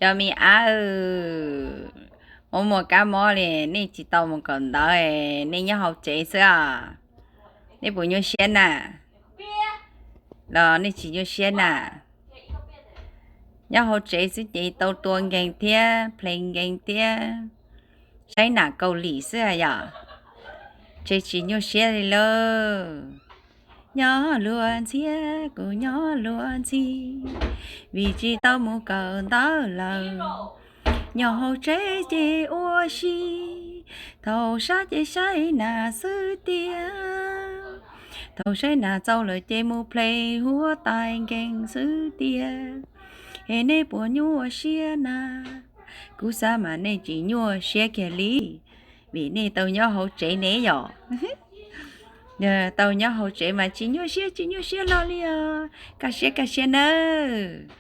Cov me ab, ua muag kab mob li, nej tsis tau mus kawm ntawv, nej nyob hauv tsev xwb os. Nej puas nyuaj siab na? Los nej tsis nyuaj siab na? Nyob hauv tsev xwb ces tau tua nkees thiab play nkees thiab saib nam Kaus Lim xwb yom. Ces tsis nyuaj siab li lauj. Nyob luag ntxhiab kuv nyob luag ntxhi, vim tsis tau mus kawm ntawv lawm. Nyob hauv tsev ces ua si, thaum sab ces saib nam xwb tiag. Thaum saib nam txaus lawm ces mus play huab tais nkees xwb tiag. Es nej puas nyuaj siab na? Kuv xav mas nej tsis nyuaj siab kiag li, vim nej tau nyob hauv tsev ne yom. Tau nyob hauv tsev mas tsis nyuaj siab, tsis nyuaj siab hlo li os. Kaj siab kaj siab nawb.